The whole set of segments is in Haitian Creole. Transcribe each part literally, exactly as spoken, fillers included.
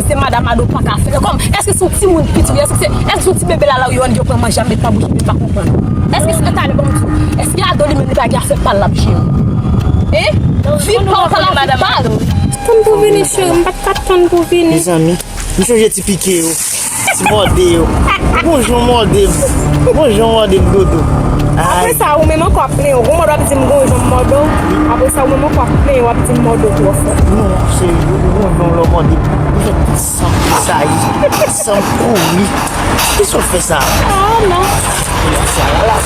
Se madan Ado pa ka fè. Kòm, èske se yon timoun piti, èske se, èske se yon ti bebe la, la, yo ann, yo pran manje, ap met nan bouch, li pa konprann? Èske se talè, bon, èske Ado li menm li pa gen afè pa l ap jere? Hein? Vi pa w pa la vi pa l. Tann pou vini, cheri, m pa t ka tann pou vini. Mezanmi, m sonje ti pike yo, ti mòde yo. Gon jan w mòde m. Gon jan w mòde m, Dodo. Apre sa, ou menm ankò ap plenyen. Ou konprann w ap di m gon jan m mòde w. Apre sa, ou menm ankò ap plenyen, w ap di m mòde w twò fò. Non, cheri, ou gon jan w mòde m. Ou fè tout san m tresayi, tout san m kouri. Kisa w fè sa? Oh, non. Sa la, la,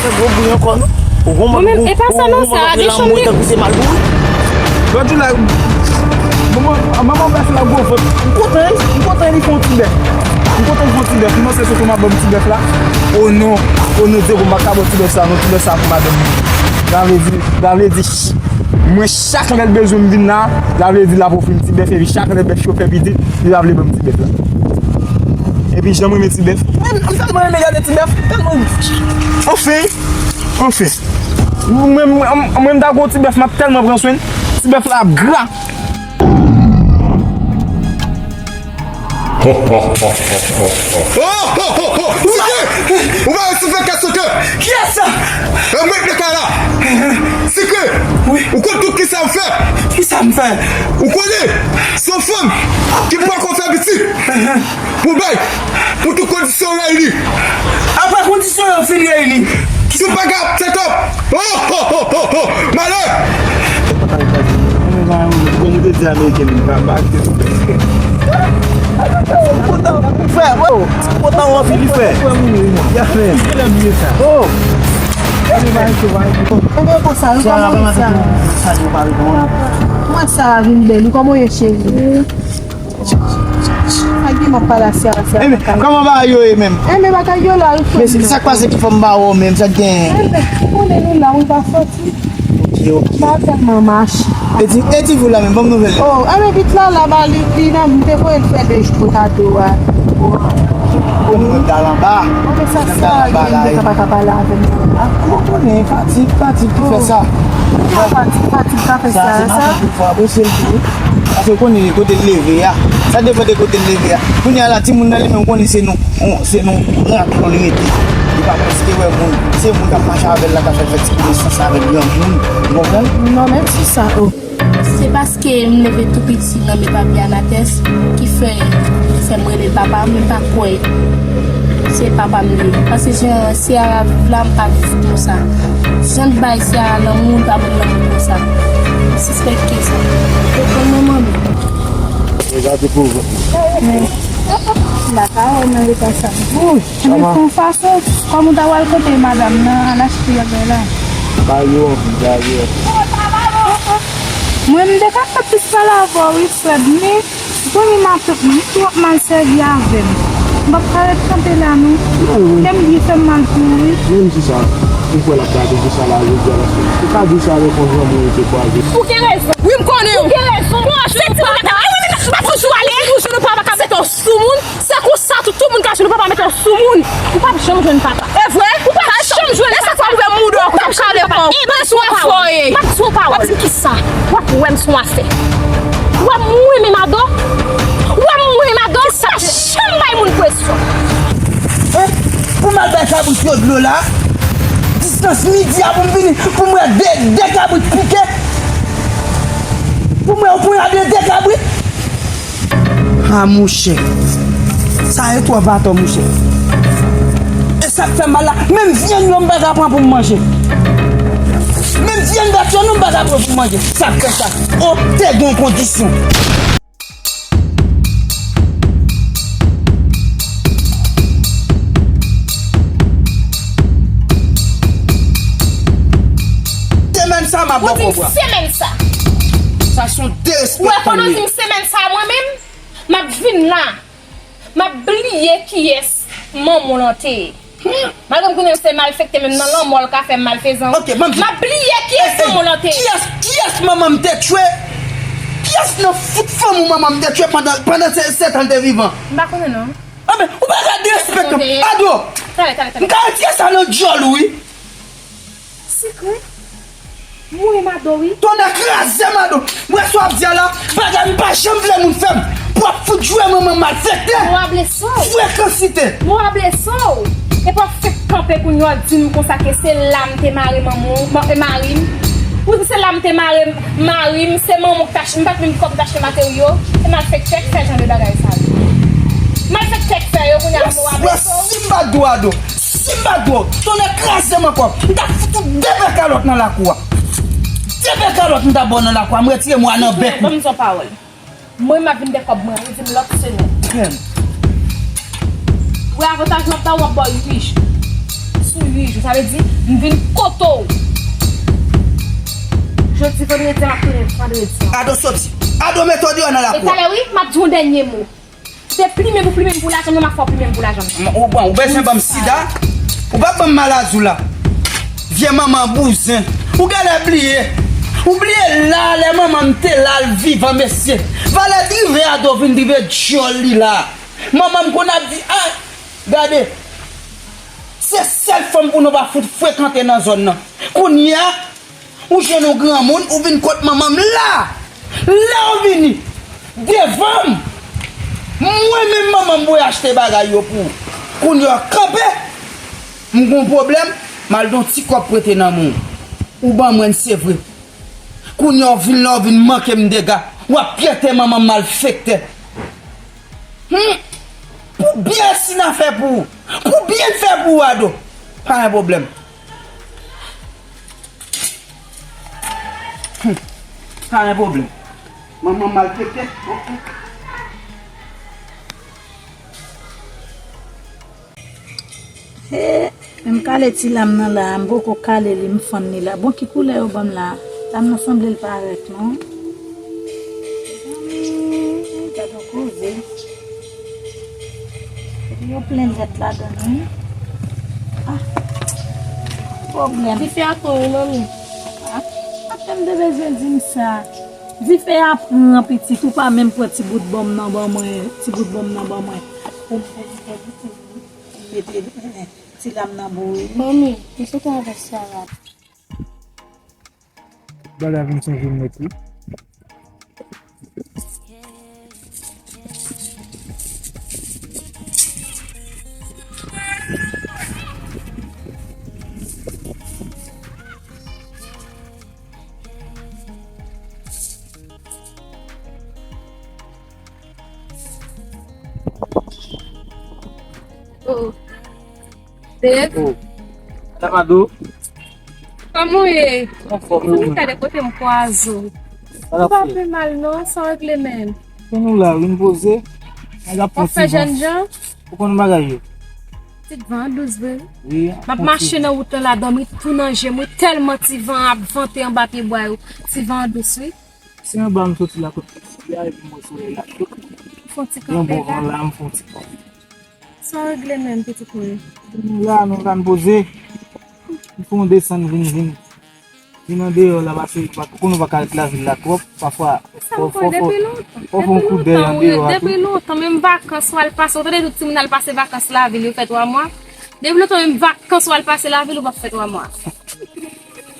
fè gwo bri ankò, non. Ou gon, mwen menm, e pa sa non, sa, de chanm li. Tankou se mal bouri. Lòt jou la, manman, manman pèse la gwo vant. M kontan, wi. M kontan li fè yon ti bèf. M kontan li fè yon ti bèf. M panse se konman ban m ti bèf la. O non, o non, Dye, m pa ka ban ti bèf sa, non, ti bèf sa pou madanm mwen. Sa vle di, sa vle di, mwen chak lè l bezwen m vin la, sa vle di l ap ofri m ti bèf, epi chak lè bèf yo fè pitit, li pa vle ban m ti bèf la. Epi jan m renmen ti bèf. Mwen, m tèlman renmen gade ti bèf, tèlman. Anfen, anfen. Mwen, mwen, mwen, m ta gon ti bèf, m ap tèlman pran swen. Ti bèf la ap gra. Ho, ho, ho, ho, ho, ho. Oh, ho, ho, ho. Sikre! Ou pa resi fè kè sote. Kiyès sa? E mwen k te ka la. Sikre! Wi. Ou konn tout kisa m fè? Kisa m fè? Ou konnen, se yon fanm ki poko fè pitit. Pou bay, pou tout kondisyon reyini. Apre kondisyon yo fin reyini. Si w pa ka set up. Oh, oh, oh, oh, oh. Malè. Kòm ou te di Ameriken, m pa, pa akte sou fè. Kontan, frè, bro. Kontan w anpil, frè. Ya, frè. Oh. Mwen sa, mwen sa. Mwen sa vin bèl. Kòman w ye, cheri? Ak di m ap pale ak Sera, Sera. Enben, kòman bagay yo ye menm? Enben, bagay yo la, wi, frè m. Men sa k pase ki fè m pa wè w menm, sa k genyen? Enben, ou konnen nou la, wi, pa soti. Ok, ok. M pa tèlman mache. E ti, e ti fi w la menm, ban m nouvèl li. Oh, enben, pitit la, la, ba li, li nan, m te voye l fè de jou pou Ado a. Bon, mwen t al anba. Mwen sa, sa, mwen t al anba la, mwen pa ka pale avè l. Ah, ou konnen, fatig, fatig ki fè sa. Fatig, fatig ka fè sa, sa. Sa, se maten pou frape, se l tou. Paske w konnen kote l leve a. Sa depann de kote l leve a. Kounye a la, timoun nan li menm konnen se nou, se nou rat li rete. Li pa prèske wè moun. Se moun k ap mache avè l la k ap fè, fè ti konesans avèk granmoun. Ou konprann? Non, menm si sa, oh. Se paske m leve tou piti nan men papi Anatès ki fè, fè m rele l papa, men m pa kwè se papa m li ye. Paske jan Sierra viv la, m pa viv konsa. Jan l bay Sierra lanmou, l pa ban m lanmou konsa. M sispèk ke sa. Ou konprann manman m? Regade pou vant. Men, la pa wè nan leta sa. Wouy, men fè yon fason, kòm ou ta pral kote madanm nan, al achte bagay la. Ba yo anpil, ba yo anpil. Mwen, m te ka fè plis pale avè w, wi, frè m, men, zanmi matant mwen, li twò mal sèvi avè m. M p ap ka ret kanpe la, non. Kè m byen fè m mal tou, wi. Menm si sa, ou kwè l ap gade di sa la, jodi a, paske ou ka di sa avèk yon granmoun ou te kwaze. Ou gen rezon. Wi, m konnen w. Ou gen rezon. Bon, se ti moun la, e mwen menm, m ap toujou ale. Ou jwenn ou pa, pa ka mete w sou moun. Se konsa tou, tout moun ka jwenn ou papa mete w sou moun. Ou p ap janm jwenn papa. E vre? Ou p ap janm jwenn papa. E sa fè w ouvè mouda w konsa, w kale kò w. E mwen sou pawòl. M ap di w pawòl. W ap di m kisa? W ap wè m sou afè. W ap mwen menm Ado. W ap mwen menm Ado. Sa janm bay moun presyon. Hein? Pou m al bay kabrit yo dlo la? Distans midi a pou m vini, pou m wè de, de kabrit pike? Pou m wè yon ponyade de kabrit? Ah, monchè. Sa e twòp atò, monchè. E sa k fè mal la, menm vyann yo m pa ka pran pou m manje. Menm vyann bèt yo non m pa ka pran pou m manje. Sa k fè sa? O, te gen kondisyon. Semèn sa, m ap bò kòb la. Semèn sa. Sa se yon derespektan li ye. Ou wè, pandan w di m semèn sa, mwen menm, m ap vin la. M ap bliye kiyès manman w lan te ye. Malgre m konnen se malfektè, menm nan lanmò l ka fè m malfezan. Ok, m ap bliye kiyès manman w lan te ye. Kiyès, kiyès manman m te tchwe? Kiyès nan fout fanmi w manman m te tchwe pandan, pandan se, sèt an l te vivan? M pa konnen non. Anben, ou pa ka derespekte m. Ado! Talè, talè, talè. M ka retire sa nan djòl ou, wi. Sikre? Mwen Ado, wi. Tonnè kraze m, Ado. M wè sa w ap di a la, bagay m pa janm vle moun fè m. Pou w ap fout Jwe manman malfektè. Mwen ap blese w. Frekansite. Mwen ap blese w. Epi w ap fèk kanpe kounye a w ap di m konsa ke se la m te mare manman w, ma- e mari m. Ou di se la m te mare mari m, se manman w k t achte, m pa t menm kòb m t achte materyo. Se malfektè k fè jan de bagay sa yo. Malfektè k fè yo, kounye a mwen ap blese w. Si m pa t di w Ado, si m pa t di w, tonnè kraze m ankò, m t ap fout ou de pè kalòt nan lakou a. De pè kalòt m t ap ba w nan lakou a, m retire mwa nan bèk ou. Ban m di w yon pawòl. Mwen, m ap vin de kòb mwen, ou di m lòt semèn. Wi, avantaj m ap ba w, m ap ba w uit jou. Sou uit jou, sa vle di, m vin kote w. Jodi vandredi, m ap tounen vandredi. Ado soti. Ado mete w deyò nan lakou a. E talè, wi, m ap di w yon dènye mo. Se plimen pou plimen m pou lajan m, m ap fè w plimen m pou lajan m. Ou, bon, ou bezwen ban m sida? Ou p ap ban m maladi w la. Vye manman bouzen. Ou genlè bliye. Ou bliye la, lè manman m te la, l vivan, mesye. Valè drive Ado vin drive djòl li la. Manman m konn ap di, a, gade. Se sèl fanm pou nou pa fout frekante nan zòn nan. Kounye a, ou jwenn yon granmoun, ou vin kot manman m la. La ou vini. Devan m. Mwen menm manman m voye achte bagay yo pou ou. Kounye a kanpe. M gon pwoblèm, m al don ti kòb prete nan men w. Ou ban mwen l, se vre. Kounye a w vin la, w vin manke m dega. W ap pyete manman m malfektè. Hmm. Pou byen si n a fè pou ou. Pou byen fè pou ou, Ado. Pa gen pwoblèm. Hmm. Pa gen pwoblèm. Manman malfektè. He, men m kale ti lam nan la, m poko kale li, m fann li la. Bon, ki koulè yo ban m la? Lam nan sanble l parèt, non? Gad yon koze. Epi yo plen nèt ladan l, wi. Ah, pwoblèm. Dife a pran, wi, manmi. Ah, patnè m te bezwen di m sa. Dife a pran, pitit, ou pa menm pran ti bout bonm nan ban mwen, ti bout bonm nan ban mwen. Pou m fè dife, pou m mete, eh, eh, ti lam nan boure. Manmi, m sot avè salad. Bagay vin chanje nèt, wi. Oh. Babe. Oh. Madam Ado. Kòman w ye? Anfòm, wi. Gade kote m kwaze w. Ou pa pi mal non, sa w regle menm? Konnen w la, vin poze. W ap fè jèn jan? Ou konn bagay yo. Ti van an dous vre. Wi. M ap mache nan wout lan la, dòmi tou nan je m, wi, tèlman ti van ap vante anba pye bwa yo. Ti van an dous, wi. Se anba m soti la kot piti a, epi m wè solèy la cho. Fon ti kanpe la. Yon bon van la, m fon ti kanpe. Sa w regle menm, pitit mwen? Nou la, nou la, n poze. M fè yon desann, vin, vin. Vin andeyò la, paske ou pa, ou konnen ou pa ka ret lavil la twòp. Pafwa, fò, fò, fò, fò fè yon koudèy andeyò a tou. Depi lontan, menm vakans w al pase, ou tande tout timoun al pase vakans lavil, yo fè twa mwa. Depi lontan, menm vakans w al pase lavil, ou p ap fè twa mwa.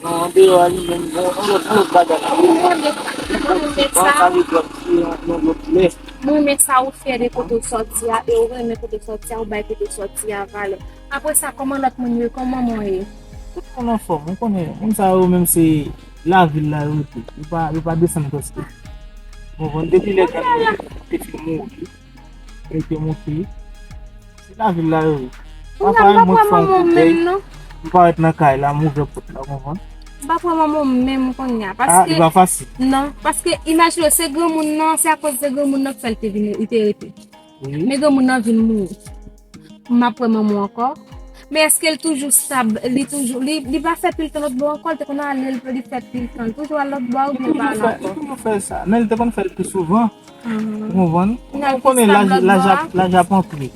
Non, andeyò a li menm, bon, yon lòt, yon lòt bagay. Mwen renmen, mwen renmen sa. Sa vle di w ap kriye yon, yon lòt lè. Mwen renmen sa, ou fyè de kote w sòti a, e ou renmen kote w sòti a, ou bay kote w sòti a valè. Apre sa, kòman lòt moun yo, kòman manman w ye? Tout moun anfòm, ou konnen, moun sa yo menm se lavil la yo rete. Yo pa, yo pa desann pèske. Ou konprann? Depi lè granmoun te fin mouri, yo te moute. Se lavil la yo ye. Pafwa, mwen fè yon koudèy, m parèt nan kay la, m ouvè pòt la, ou konprann? M pa kwè manman w menm kounye a, paske... Ah, li pa fasil. Non, paske imajine w, se granmoun nan, se akoz se granmoun nan k fè l te vin, li te rete. Wi. Men granmoun nan vin mouri. M ap wè manman w ankò. Men èske l toujou stab, li toujou, li, li pa fè pil tan lòt bò ankò, l te konn ale, l, li fè pil tan, li toujou al lòt bò a oubyen l pa al ankò? Li toujou fè, li toujou fè sa, men li te konn fè l pi souvan. Ou konprann? Ou konnen laj, laj ap, laj ap antre.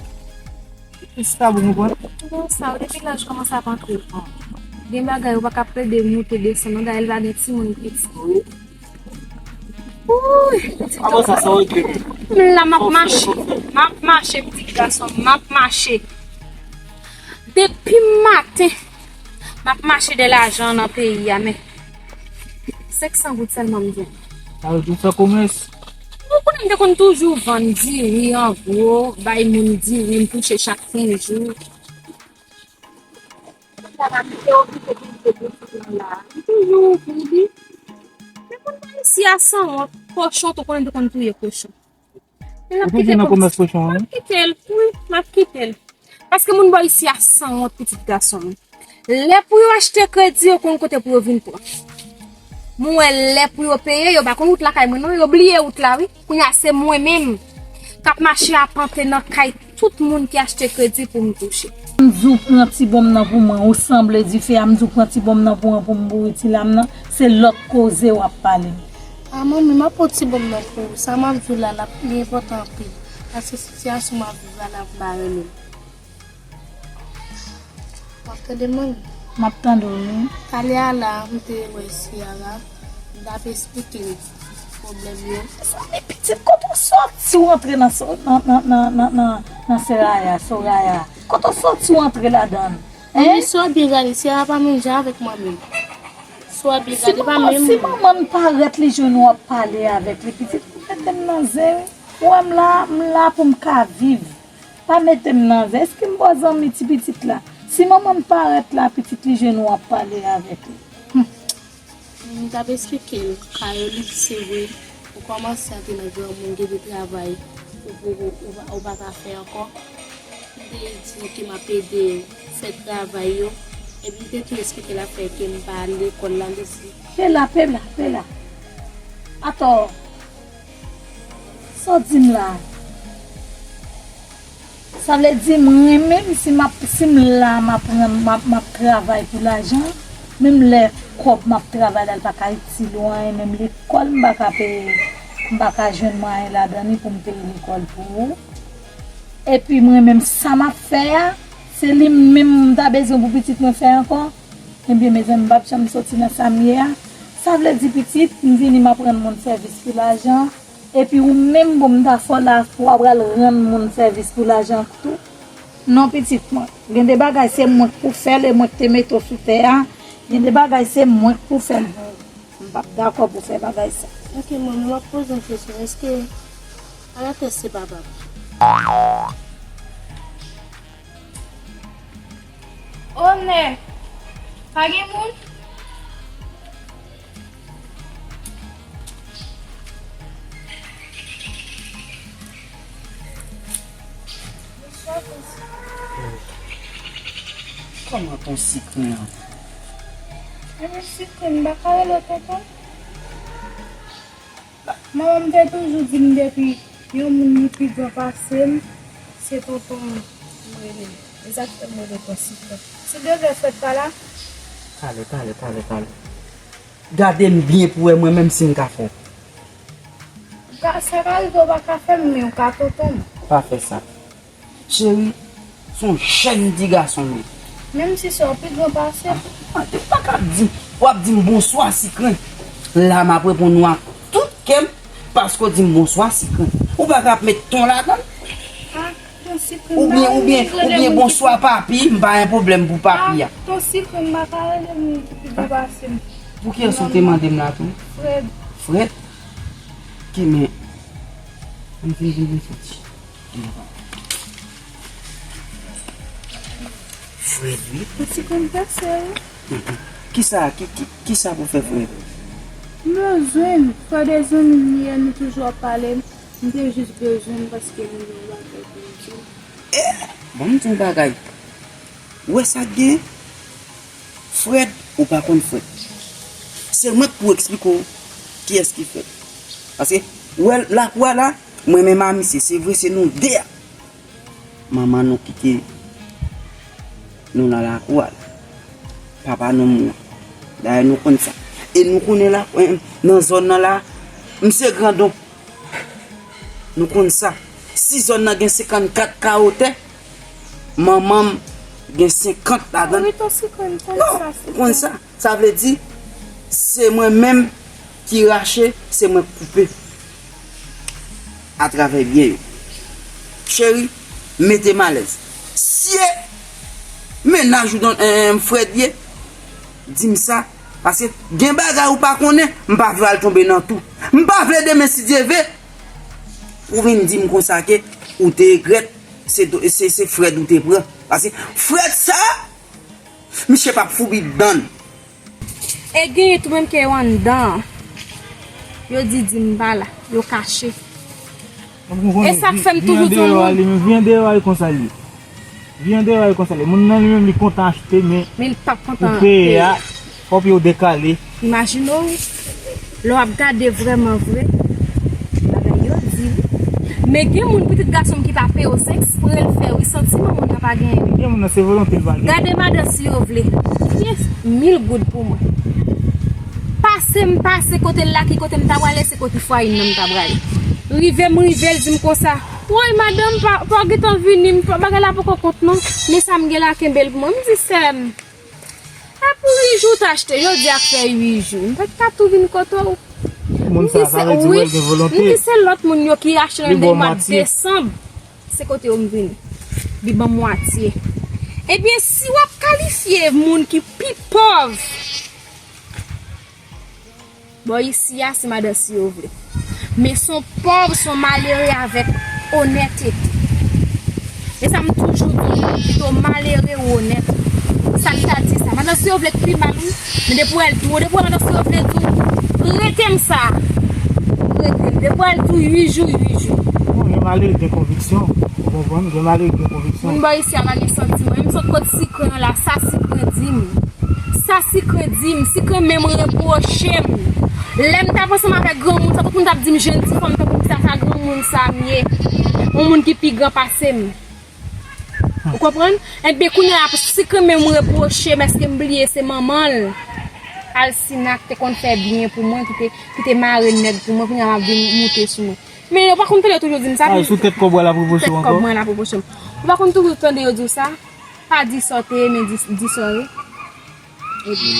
Li stab, ou konprann? Bon, sa, depi laj kòmanse ap antre. Gen bagay ou pa ka plede moute desann, non, dayè l pa gen timoun piti. Wi. Wouy, pitit. Apre sa, sa w regle menm? M la, m ap mache. M ap mache, pitit gason m, m ap mache. Depi maten, m ap mache dèyè lajan nan peyi a, men senk san goud sèlman m gen. Sa vle di w fè komès? Ou M te konn toujou vann diri an gwo, bay moun diri, m touche chak kenz jou. Sa va, m te oblije vin te boutik lan la. M toujou ouvri li. Men moun pa isi a sanwont, kochon, tou konnen m te konn touye kochon. Men m ap Ou te kite gen nan pou m, komès kochon m an, ap wi? Kite l, wi, m ap kite l. Paske moun bò isi a sanwont, pitit gason m. Lè pou yo achte kredi, yo konn kote pou yo vin pran. Mwen wè lè pou yo peye, yo pa konn wout lakay mwen non, yo bliye wout la wi. Kounye a se mwen menm k ap mache apante nan kay tout moun ki achte kredi pou m touche. M di w pran ti bonm nan pou mwen, ou sanble dife a, m di w pran ti bonm nan pou mwen pou m bouri ti lam nan, se lòt koze w ap pale. A manmi, m ap pran ti bonm nan pou ou, sa m ap di w la, l ap li enpòtan anpil, paske sitiyasyon m ap viv la, l ap bare menm. W ap tande mwen? M ap tande w, wi. Talè a la, m te wè Ciara, m t ap esplike l pwoblèm yo. Mezanmi, pitit, kote w soti w antre nan so-, nan, nan, nan, nan, nan, nan Soraya, Soraya? Kote w soti w antre ladan l? Hein? Manmi, si w ap byen gade, Ciara pa menm jan avèk manmi m. Si w ap byen gade, pa manman, menm si manman m parèt, li jwenn w ap pale avèk li, pitit, ou mete m nan zen, wi. Ou wè m la, m la pou m ka viv. Pa mete m nan zen. Èske m ba w zanmi ti pitit la? Si manman m parèt la, pitit, li jwenn w ap pale avèk li. Hmm. M t ap esplike l, Kayolit, se vre, ou kòmanse antre nan granmoun, gen de travay ou, ou, ou, ou, ou pa ka fè ankò. M te di l ke m ap ede fè travay yo, epi m te tou esplike l afè ke m pa al lekòl la, li di. Pela, pela, pela. Atò, sa w di m la? Sa vle di, mwen menm, si m ap, si m la, m ap rann, m ap, m ap travay pou lajan, menm lè kòb m ap travay la, li pa ka itil ou anyen, menm lekòl, m pa ka peye, m pa ka jwenn mwayen ladan li pou m peye lekòl pou ou. Epi mwen menm, sa m ap fè a, se li menm m ta bezwen pou pitit mwen fè ankò. Ebyen, mezanmi, m p ap janm soti nan sa m ye a. Sa vle di, pitit, m vini, m ap rann moun sèvis pou lajan. Epi ou menm, bon, m ta fè w la, w a pral rann moun sèvis pou lajan tou. Non, pitit mwen. Gen de bagay, se mwen k pou fè l, e mwen k te mete w sou tè a. Gen de bagay, se mwen k pou fè l pou ou. M p ap dakò pou fè bagay sa. Ok, manmi, m ap poze yon kesyon. Èske Anatès se papa m? Onè, pa gen moun? Bonswa, Tonton Sikren. Kòman Tonton Sikren an? Tonton Sikren, m pa ka rele w Tonton. Manman m te toujou di m depi yon moun li pi gran pase m, se tonton m m rele l. E sa k fè m rele Tonton Sikren. Si devè Frèd pa la? Pale, pale, pale, pale. Gade m byen pou wè mwen menm si m ka fè w. Ou ka, sa ka rive ou pa ka fè m, men ou ka tonton m. Pa fè sa. Cheri, se yon jèn ti gason m ye. Menm si se w pi gran pase m. Ah, ou pa ka ap di, w ap di m bonswa, Sikren. La, m ap reponn ou ak tout kè m, paske w di m bonswa, Sikren. Ou pa ka ap met ton ladan l. Ah, Tonton Sikren, m pa renmen rele moun ki pi gran. Oubyen, oubyen, oubyen bonswa, papi, m pa gen pwoblèm pou papi a. Ah, Tonton Sikren, m pa ka rele moun ki pi gran pase m. Pou kiyès ou te mande m la tou? Frèd. Frèd? Ki men? Ann fin fin reflechi. Frèd, wi. Ou ti konn pase, wi. Mhm. Kisa, ki, ki, kisa pou fè Frèd? M bezwen l. Frèd e zanmi m li ye, nou toujou ap pale. M te jis bezwen l paske m gen yon bagay pou m di l. Eh, bon, m di yon bagay. Ou wè sa k gen? Frèd, ou pa konn Frèd. Se mwen k pou eksplike w kiyès ki Frèd. Paske, ou wè lakou a la, mwen menm a misye, se vre, se nou de a. Manman nou kite nou nan lakou a la. Papa nou mouri. Dayè, nou konn sa. E nou konnen la, nan zòn nan la, m se grandon. Nou konn sa. Si zòn nan gen senkannkat kawo tè, manman m gen senkant ladan l. Wi, Tonton Sikren, m konn sa. Non, ou konn sa. Sa vle di, se mwen menm ki rache, se mwen k koupe atravè byen yo. Cheri, mete m alèz. Si e mennaj ou Don, eh, Frèd ye, di m sa, paske gen bagay ou pa konnen, m pa vle w al tonbe nan tou. M pa vle demen, si Dye ve, Ou vin di m konsa ke ou te regrèt, se, se, se Fred ou te pran. Paske Fred sa, misye p ap foubi dan l. E genyen tou menm ke yo anndan an. Yo di di m pa la, yo kache. E sa k fè m toujou di yon moun. Vi andeyò a li menm, vi andeyò a li konsa li ye. Vi andeyò a li konsa li ye. Moun nan li menm li kontan achte, men men li p ap kontan pou peye a, fòk yo dekale. Imajine w, lè w ap gade vrèman vre, bagay yo di wi. Men gen moun pitit gason m ki pa peye w, se ekspre l fè wi, santiman moun nan pa genyen. Gen moun nan se volonte l pa gen. Gade madan si yo vle. Byen mil goud pou mwen. Pase m pase kote l la, ki kote m ta prale, se kote fwaye m nan m ta prale. Rive m rive, l di m konsa, woy madanm, pa, pa w gentan vini, m pa, bagay la poko kont non, men sa m gen la kenbe l pou mwen. M di sè m, apre uit jou w t achte, jodi a k fè uit jou, m pa t ka tou vin kote w. Moun sa, sa vle di wè l gen volonte. M di se lòt moun yo ki achte nan mwa desanm. Se kote yo m vini. Li ban mwatye. Ebyen, si w ap kalifye moun ki pi pòv, bò isi a, se madan si yo vle. Men se yon pòv, se yon malere avèk onètete. E sa m toujou di, pito malere ou onèt. Sa m ta di sa. Madan si yo vle k pi mal, wi. Men depi w wè l di w, depi w wè madan si yo vle di w, rete m sa. Rete m. Depi w wè l di w uit jou, uit jou. Bon, gen malere gen konviksyon. Ou konprann? Gen malere gen konviksyon. Moun bò isi a pa gen santiman. Menm sot kot sikren an la, sa sikren di m. Sa sikren di m, sikren menm repwoche m. Lè m t ap ansanm avèk granmoun sa, tout moun t ap di m jèn ti fanm tankou m, sa, sa granmoun sa m ye. Yon moun ki pi gran pase m. Ou konprann? Enben, kounye a, sikren menm repwoche m, èske m bliye se manman l, Alsina, ki te konn fè byen pou mwen, ki te, ki te mare nèg pou mwen, kounye a, m ap vin moute sou mwen. Men yo pa konn tande yo toujou di m sa. Ah, sou tèt kòb w la pwopoze w ankò? Tèt kòb mwen la pwopoze m. Ou pa konn toujou tande yo di w sa? Pa di sa w te ye, men di, di sa w ye. Epi,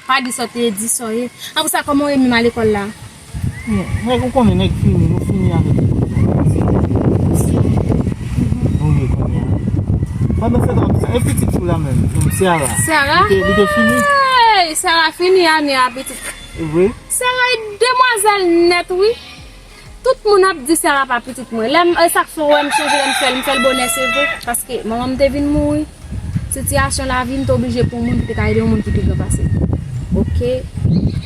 pa di sa w te ye, di sa w ye. Apre sa, kòman w ye menm a lekòl la? Bon, nèg, ou konnen nèg fini, nou fini avèk lekòl la. Nou ye kounye a. Pandan se tan, e pitit ou la menm, Sarah? Sarah? Li te, li te fini? Hey! Sarah fini ane a, pitit. E vre? Sarah e demwazèl nèt, wi. Tout moun ap di Sarah pa pitit mwen. Lè m, e sa k fè w wè m chanje lè m fè l, m fè l bonè, se vre. Paske manman m te vin mouri. Sitiyasyon lavi m te oblije pran yon moun ki te ka ede yon moun ki pi gran pase m. Oke.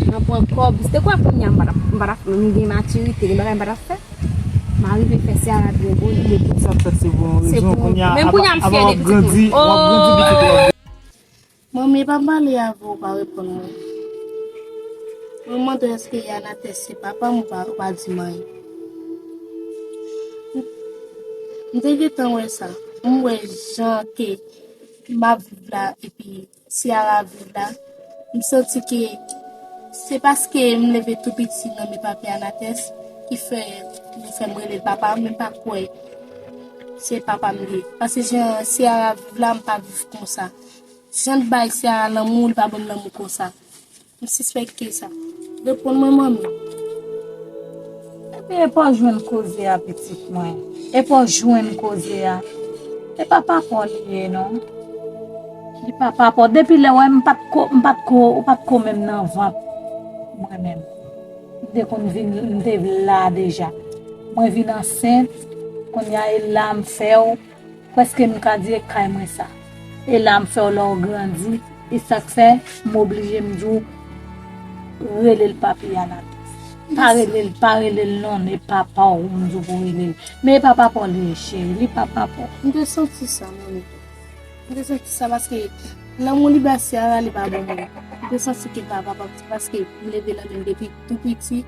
Nan pran kòb. Se te kwè kounye a m pa t ap, m pa t ap, m gen matirite, gen bagay m pa t ap fè. M arive fè Sarah byen bonè. Tout sa fèt se pou yon rezon. Kounye a, menm kounye a m fyè de pitit mwen. Oh! Manmi, pa m pale avè w, ou pa reponn mwen. Mwen mande w èske Anatès se papa m, ou pa, ou pa di m anyen. M te gentan wè sa. M wè jan ke m ap viv la, epi Ciara viv la. M santi ke se paske m leve tou piti nan men papi Anatès ki fè, ki fè m rele l papa m, men m pa kwè se papa m li ye. Paske jan Ciara viv la, m pa viv konsa. Jan l bay Ciara lanmou, li pa ban m lanmou konsa. M sispèk ke sa. Reponn mwen, manmi. Epi e pa w jwenn koze a, pitit mwen. E pa w jwenn koze a. E pa papa w li ye, non. Li pa papa w. Depi lè w wè m pa t ko, m pa t ko, ou pa t ko menm nan vant mwen menm. M te konn vin, m te la deja. Mwen vin ansent, kounye a e la m fè w. Prèske m ka di e kay mwen sa. E la m fè w lè w grandi. E sa k fè m oblije m di w rele l papi Anatès. Pa rele l, pa rele l non, e papa w m di w pou w rele l. Men e pa papa w li ye, cheri, li pa papa w. M te santi sa, manmi. M te santi sa paske lanmou li bay Ciara, li pa ban mwen. M te santi ke l pa papa m, se paske m leve nan men l depi tou piti,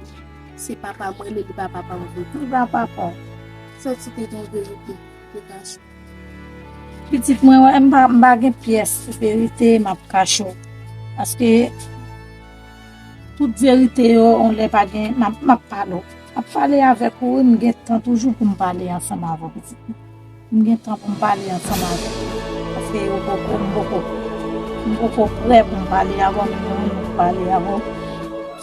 se papa m rele, li pa papa m vre. Li pa papa w. M santi te gen yon verite ki te kache. Pitit mwen, wè, m pa, m pa gen pyès verite m ap kache w. Paske tout verite yo, on lè pa gen, m ap, m ap pale w. M ap pale avèk ou, wi, m gen tan toujou pou m pale ansanm avè w, pitit mwen. M gen tan pou m pale ansanm avè w. Paske ou poko, m poko, m poko prè pou m pale avè w, men mwen menm m pale avè w.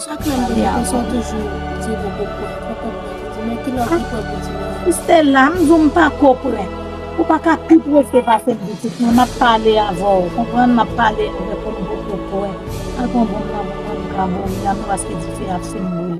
Chak lè m gen kesyon, toujou di w poko prè, poko prè. Di mwen kilè w pi prè pou di mwen. Stella, m di w m pa ko prè. Ou pa ka pi prese pase m, pitit mwen. M ap pale avè w, konprann? M ap pale avèk ou, m poko prè. Al pran bonm nan pou mwen, m ka boule a, non, paske dife a ap fin boule.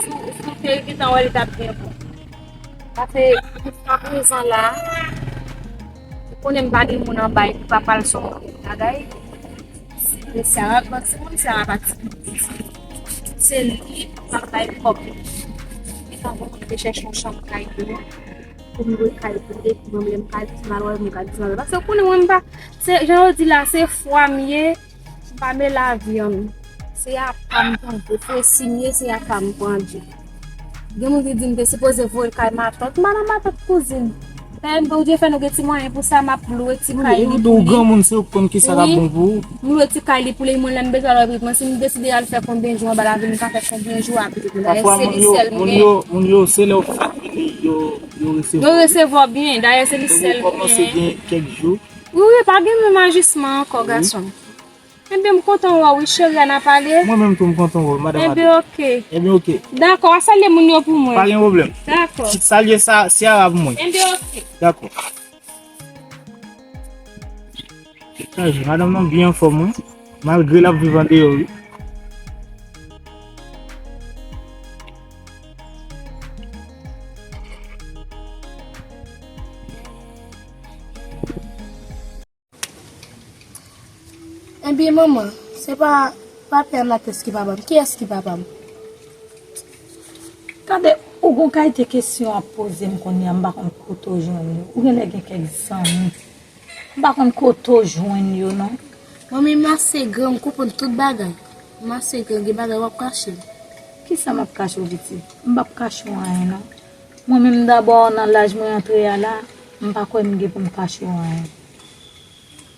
si w, si w te gentan wè, li t ap byen bon. Paske jiska prezan la, ou konnen m pa gen moun anba epi papa l se yon bagay. Se Sarah, bon, se moun Sarah pa ti. Se li k ap bay kòb. Li t ap te chèche yon chanm kay pou li. Pou m lwe kay pou li, epi mwen menm m ka di m al wè, m ka di m al wè. Paske ou konnen mwen m pa, se, jan yo di la, se fwa m ye, m pa mele avyann. Se apa m pran, se fresi m ye, se apa m pran di. Gen moun ki di m te sipoze voye l kay matant, m pa nan matant kouzin. Dayè m te oblije fè nou gen ti mwayen pou sa, m ap lwe ti kay li pou li. Ou granmoun, se ou k konn ki sa k ap bon pou ou. M lwe ti kay li pou li, mwen lè m bezwen al wè pitit mwen, si m deside al fè konbyen jou anba lavi, m ka fè konbyen jou ak pitit mwen. Dayè se li sèl m gen. Pafwa moun yo, moun yo, se lè w fèt vini, yo, yo resevwa w. Yo resevwa w byen, dayè se li sèl m gen. Ou kòmanse gen kèk jou. Wi, wi, pa gen menm ajisman ankò, gason m. Ebyen, m kontan wè w, wi, cheri, ann a pale. Mwen menm tou, m kontan wè w, madanm Ado. Ebyen, oke. Ebyen, oke. Dakò, a salye moun yo pou mwen. Pa gen pwoblèm. Dakò. Salye sa, Ciara pou mwen. Ebyen, oke. Dakò. Madanm nan byen anfòm, wi. Malgre l ap viv andeyò, wi. Ebyen, manman, se pa papye a Mates ki papa m. Kiyès ki papa m? Gade, ou gon kalite kesyon w ap poze m kounye a, m pa konn kote w jwenn yo. Ou genlè gen kèk zanmi. M pa konn kote w jwenn yo, non. Manmi, m ase gran, m konprann tout bagay. M ase gran, gen bagay w ap kache m. Kisa m ap kache w, pitit? M p ap kache w anyen, non. Mwen menm dabò, nan laj mwen antre a la, m pa kwè m gen pou m kache w anyen.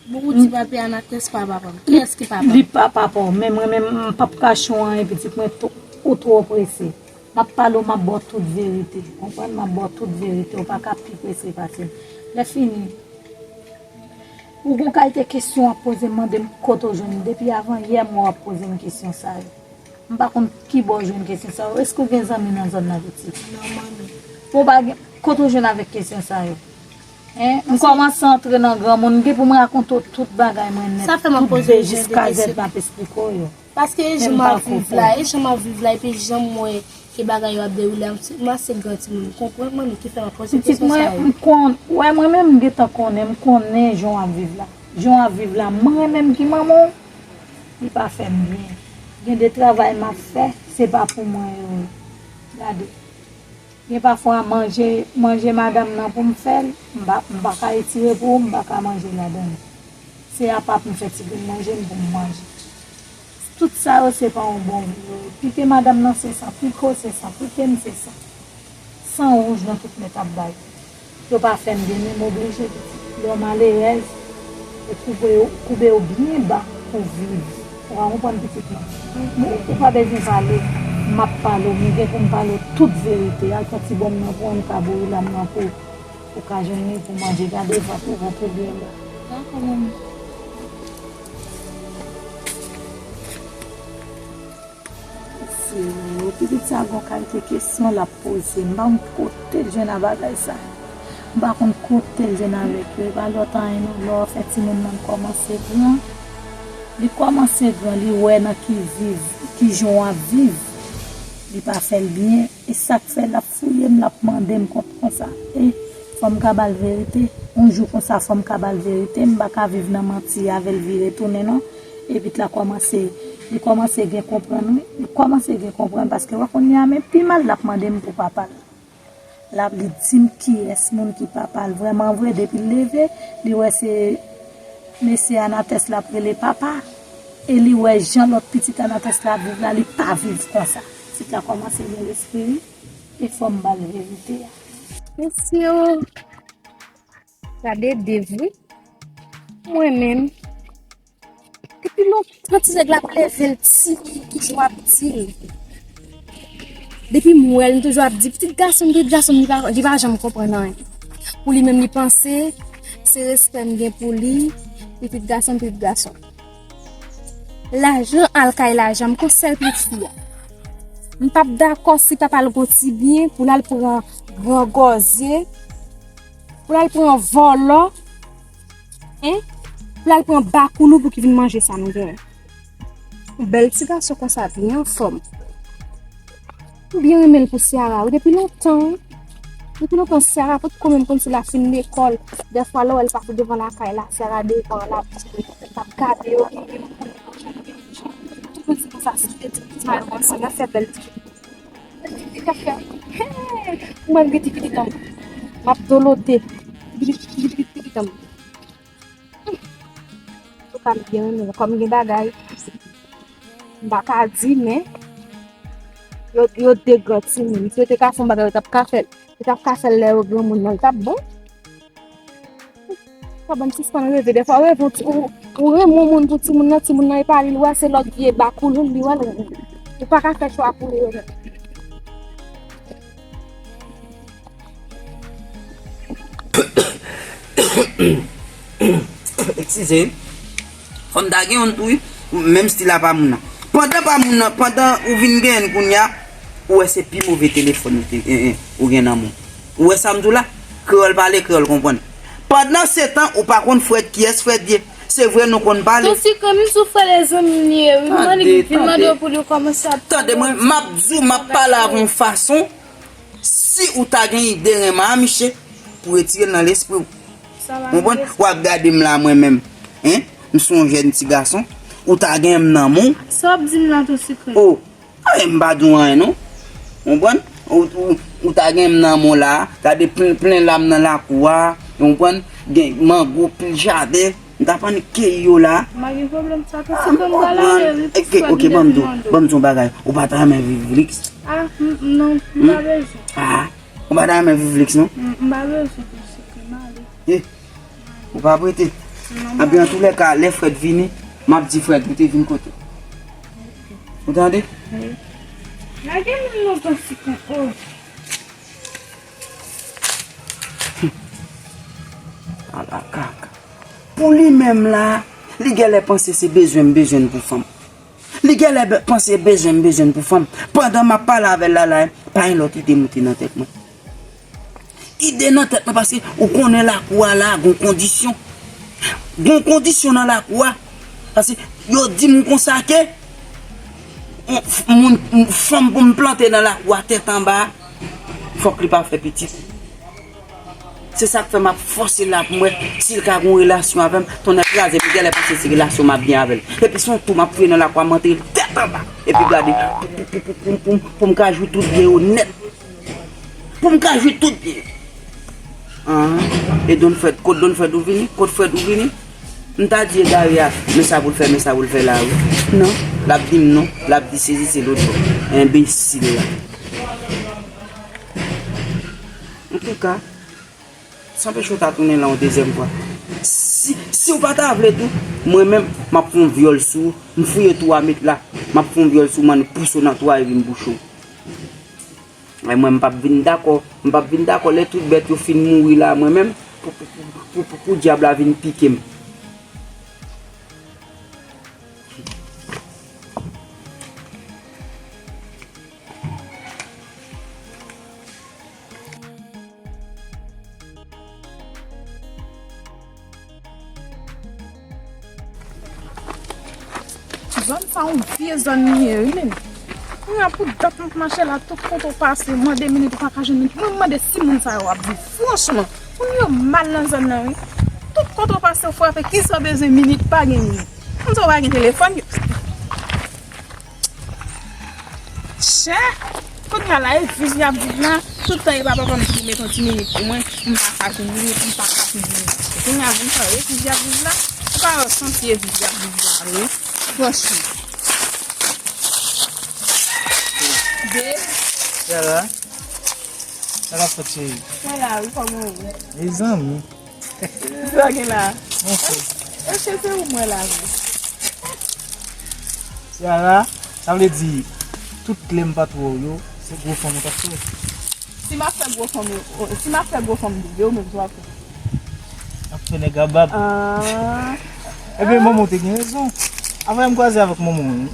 Bon, ou di papi Anatès pa papa m. Kiyès ki papa m? Li pa papa w, men mwen menm, m p ap kache w anyen, pitit mwen, t-, ou twò prese. M ap pale w, m ap ba w tout verite. Konprann? M ap ba w tout verite. Ou pa ka pi prese pase m. Lè fini, ou gon kalite kesyon w ap poze m, mande m kote w jwenn li. Depi avan yè m wè w ap poze m kesyon sa yo. M pa konn ki bò w jwenn kesyon sa yo. Èske w gen zanmi nan zòn nan, pitit? Non, manmi. Bon, w pa gen, kote w jwenn avèk kesyon sa yo? Hein? M kòmanse antre nan granmoun, m gen pou m rakonte w tout bagay mwen nèt, tout B jiska Z, m ap esplike w yo. Paske e jan m ap viv la, e jan m ap viv la, epi jan m wè ke bagay yo ap dewoule a, m ase gran timoun, m konprann, manmi, ki fè m ap poze kesyon sa yo. Pitit mwen, m konn, wè, mwen menm m gentan konnen, m konnen jan w ap viv la. Jan w ap viv la, mwen menm ki manman w, li pa fè m byen. Gen de travay m ap fè, se pa pou mwen yo ye. Gade. Gen pafwa manje, manje madanm nan pou m fè l, m pa, m pa ka etire pou ou, m pa ka manje ladan l. Se apa pou m fè ti grenn manje m pou m manje. Tout sa yo se pa yon bon vi yo ye. Pike madanm nan se san, pike w se san, pike m se san. San wouj nan tout nèt ap bay. Yo pa fè m byen, men m oblije pitit. Lè w malerèz, yo koube, koube w byen ba pou w viv. Ou ka konprann pitit mwen. Men ou pa bezwen pale, m ap pale w, m gen pou m pale w tout verite. Al pran ti bonm nan pou w, m ka boure lam nan pou, ou ka jwenn li pou manje. Gade vant ou, vant ou byen ba. Dakò, manmi. Senyè, pitit sa gon kalite kesyon l ap poze. M pa konn kote l jwenn a bagay sa. M pa konn kote l jwenn avèk yo. E pa lòt anyen non, lè w fè timoun nan kòmanse gran, li kòmanse gran, li wè nan ki viv, ki jan w ap viv, li pa fè l byen. E sa k fè l ap fouye m, l ap mande m kont konsa. E fò m ka ba l verite. Yon jou konsa, fò m ka ba l verite. M pa ka viv nan manti avè l vire tounen non. Epi l la kòmanse, li kòmanse gen konprann, wi. Li kòmanse gen konprann, paske wè kounye a, men pi mal l ap mande m pou papa l. L ap, li di m kiyès moun ki papa l. Vrèman vre, depi l leve, li wè se mesye Anatès l ap rele papa. E li wè jan lòt pitit Anatès la ap viv la, li pa viv konsa. Pitit la kòmanse gen lespri, wi. E fò m ba l verite a. Mesye o, gade dev, wi. Mwen menm, depi lontan ti nèg la ap leve l, ti ki jan w ap di l. Depi m wè l, m toujou ap di, pitit gason m, pitit gason m, li pa, li pa janm konprann anyen. Pou li menm, li panse, se respè m gen pou li, pitit gason m, pitit gason m. Lajan al kay lajan m, kon sèl pitit fi a. M p ap dakò si papa l gon ti byen, pou l al pran grangòzye, pou l al pran vòlò, en, pou l al pran bakoulou pou ki vin manje sa nou genyen. Yon bèl ti gason konsa, byen anfòm. M byen renmen l pou Ciara, wi, depi lontan, wi. Depi lontan, Ciara potko menm konn si l ap fin lekòl. Dèfwa, lè w wè l pase devan lakay la, Ciara devan, l ap, l ap gade yo. Tout moun di konsa, si te di pitit mwen konsa, l ap fè bèl ti Li t ap fè, hey, mwen m gen ti pitit an m. M ap dolote. Ti pitit, ti pitit, pitit an m. Antouka, m byen renmen l. Kòm gen bagay, m pa ka di, men yo, yo de gran timoun. Si yo te ka fè yon bagay, yo t ap ka fè l. Yo t ap ka fè l lè yo granmoun nan, li t ap bon. Sa bann sispann reve. Dèfwa, ou reve, ou, ou renmen yon moun pou timoun nan, timoun nan, e pa li, l wè se lòt vye bakoulou, li wè l renmen. Ou pa ka fè chwa pou li, yo menm. Eskize, fò m ta gen youn tou, wi. Menm stil a pa moun nan. Pandan pa moun nan, pandan ou vin genyen l kounye a, ou wè se pi move telefòn ou te, en, en, ou gen nan men w. Ou wè sa m di w la? Kreyòl pale, kreyòl konprann. Pandansetan, ou pa konn Frèd kiyès Frèd ye. Se vre, nou konn pale. Ton Sikren, m sou frè lèzanmi m li ye, wi. M mande, vin mande yo pou li kòmanse ap. Tande mwen, m ap di w, m ap pale avè w yon fason, si ou ta gen ide renmen a misye, pou retire l nan lespri w. Konprann? W ap gade m la, mwen menm. Hein? M se yon jèn ti gason. Ou ta gen m nan men w. Sa w ap di m la, Ton Sikren? Oh, Ay, m pa di w anyen, non. Konprann? Ou, ou, ou ta gen m nan men w la, gade plen, plen lam nan lakou a, konprann? Gen mango, pil jaden. M t ap annik keyi yo la. M pa gen pwoblèm sa tou. Ah, si m pral ale, wi, ok, ok, ban m di w, ban m di w yon bagay. Ou pa ta renmen viv liks? Ah, m, non, m pa bezwen. Ah, ou pa ta renmen viv liks, non? M, m pa bezwen tou, si m ale. Eh, ou pa prete? Non, m pa. Anben, antoulèka, lè Frèd vini, m ap di Frèd, ou te vin kote. Ou tande? Wi. Lage moun nan panse kon, oh. Ala kaka. Pou li menm la, li genlè panse se bezwen m bezwen l pou fanm. Li genlè be- panse bezwen m bezwen l pou fanm. Pandan m ap pale avè l la, la, pa gen lòt ide moute nan tèt mwen. Ide nan tèt mwen, paske ou konnen lakou a la, gon kondisyon. Gon kondisyon nan lakou a. Paske yo di m konsa ke on f- moun, on fanm pou m plante nan lakou a tèt anba, fòk li pa fè pitit. Se sa k fè m ap fòse la pou m wè si l ka gon relasyon avè m. Tonnè kraze m, li genlè panse se relasyon m ap gen avè l. Epi se yon tou m ap fouye nan lakou a, m antre l tèt anba. Epi gade, pou, pou, pou, pou, pou, pou, pou m ka jwi tout byen yo nèt. Pou m ka jwi tout byen. An, e Don Fred, kot Don Fred ou vini? Kot Fred ou vini? M ta di egare a, men sa pou l fè, men sa pou l fè la, wi. Non, l ap di m non, l ap di sezi se lòt bò. Enbesil la. Antouka, sa anpeche w ta tounen la yon dezyèm fwa. Si, si w pa ta vle tou, mwen menm, m ap fè yon vyòl sou ou, m fouye twa met la, m ap fè yon vyòl sou ou, m annik pouse w nan twa epi m bouche w. E mwen, m p ap vin dakò, m p ap vin dakò lè tout bèt yo fin mouri la, mwen menm, pou, pou, pou, pou, pou, pou dyab la vin pike m. Zòn sa yon vye zòn li ye, wi, menm. Kounye a pou dat m ap mache la, tout kote w pase, mande minit, ou pa ka jwenn minit. Mwen, m mande si moun sa yo ap viv. Franchman, moun yo mal nan zòn nan, wi. Tout kote w pase, w frape, kisa w bezwen minit, pa gen minit. Moun sa yo pa gen telefòn, yo. Chè! Kounye a la, e viv y ap viv la, tout tan e pa papa m ki met yon ti minit pou mwen, m pa ka jwenn minit, m pa ka jwenn minit. Kounye a, vin sa, e viv y ap viv la, ou pa wè santi e viv y ap viv la vre. Franchman. De. Yara. Sa k ap fèt, cheri? Mwen la, wi, kòman ou ye? Mezanmi. Sa gen la? Anfòm. Èske se ou mwen la, wi? Tiara, sa vle di, tout lè m pa t wè w yo, se gwo fanm ou t ap fè? Si m ap fè gwo fanm, si m ap fè gwo fanm, e ou menm sa w ap fè? M ap fè nèg a bab. Ah. Ebyen, manman w te gen rezon. Avan m kwaze avèk manman w, wi.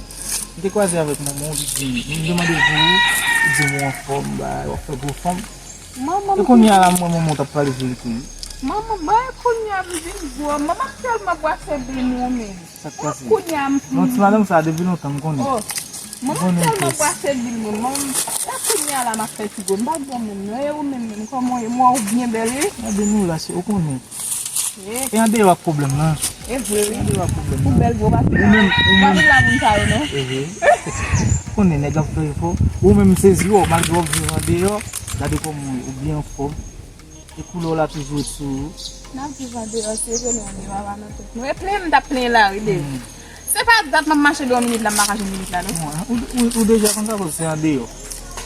M te kwaze avèk manman w, li di m, m demande pou ou, li di m ou anfòm, ba, w ap fè gwo fanm. Manman, e kounye a la, m wè manman w t ap pale verite, wi. Manman, mwen kounye a m vin gwo. Manman, m tèlman bwase bil mwen menm. Sa k pase? Kounye a m. Non, ti madanm sa, depi lontan, m konnen. Oh, manman, m tèlman bwase bil mwen. Manman, e kounye a la, m ap fè ti gwo. M pa gwo menm, non. E ou menm, menm, kòman w ye? M wè ou byen bèl, wi. Gade nou la, se ou konnen. E andeyò ak pwoblèm nan. E vre, wi. Andeyò ak pwoblèm nan. Ou bèl gwo pase. Ou menm, ou menm. Pa vin la moun sa yo, non. Ehe. Konnen nèg ap fè efò. Ou menm sezi w, malgre w ap viv andeyò, gade kòman ou byen anfòm. E koulè w la toujou ret sou ou. N ap viv andeyò, se vre, men andeyò a pa nan tèt nou. E plenyen m t ap plenyen la, wi, de. Hmm. Se pa dat m ap mache de yon minit la, m pa ka jwenn minit la, non. Bon, ou, ou, ou deja konn sa, paske se andeyò.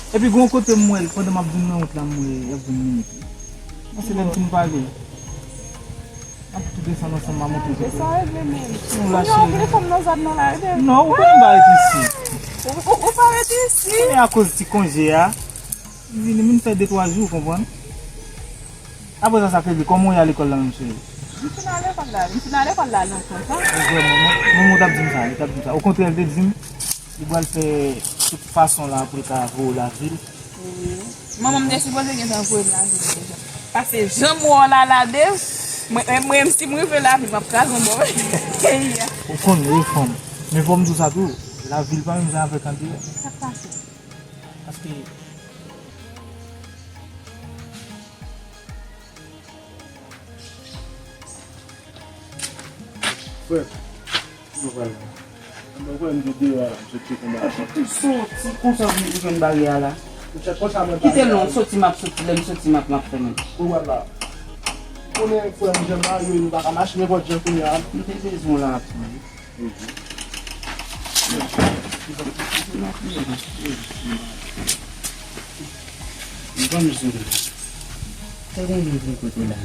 Epi, gon kote m wè l, pandan m ap vin nan wout la, m wè y ap vann minit. Mwen, se lè m fin pale. N ap tou desann ansanm, m a montre w kote. Sa regle menm. Nou la, cheri. Ou vle fanm nan zòn nan la, ede. Non, ou konnen m pa ret isi. Ou, ou, ou pa ret isi? Men akoz ti konje a, m vini, m vin fè de twa jou, ou konprann? Apre sa, sa k rive, kòman w ye a lekòl la menm, cheri? M fin al lekòl la, m fin al lekòl la lontan sa. Vrèman, non. Manman w t ap di m sa, li t ap di m sa. Okontrè, li te di m, li pral fè tout fason la pou l ka voye w lavil. Wi. Manman m te sipoze gentan voye m lavil deja. Paske jan m wè w la, la, Dave, mwen, mwen, si m rive lavil, m ap kraze yon bò peyi a. Ou konn, wi, fanm. Men fò m di w sa tou, lavil pa menm jan avèk andeyò. Sa k pase? Paske Frè, nou pral la. Mwen kwè m te deyò a la, m sot cheke m la. Epi ou soti konsa ou vin jwenn baryè a la. Ou chèk konsa mwen. Kite non, soti m ap soti, lè m soti m ap, m ap fèmen. Ou pral la. Konnen frè m jan m marye, nou pa ka mache nenpòt jan kounye a. M te bezwen w la tou wi. Ban m di w. Te gen yon moun kote la.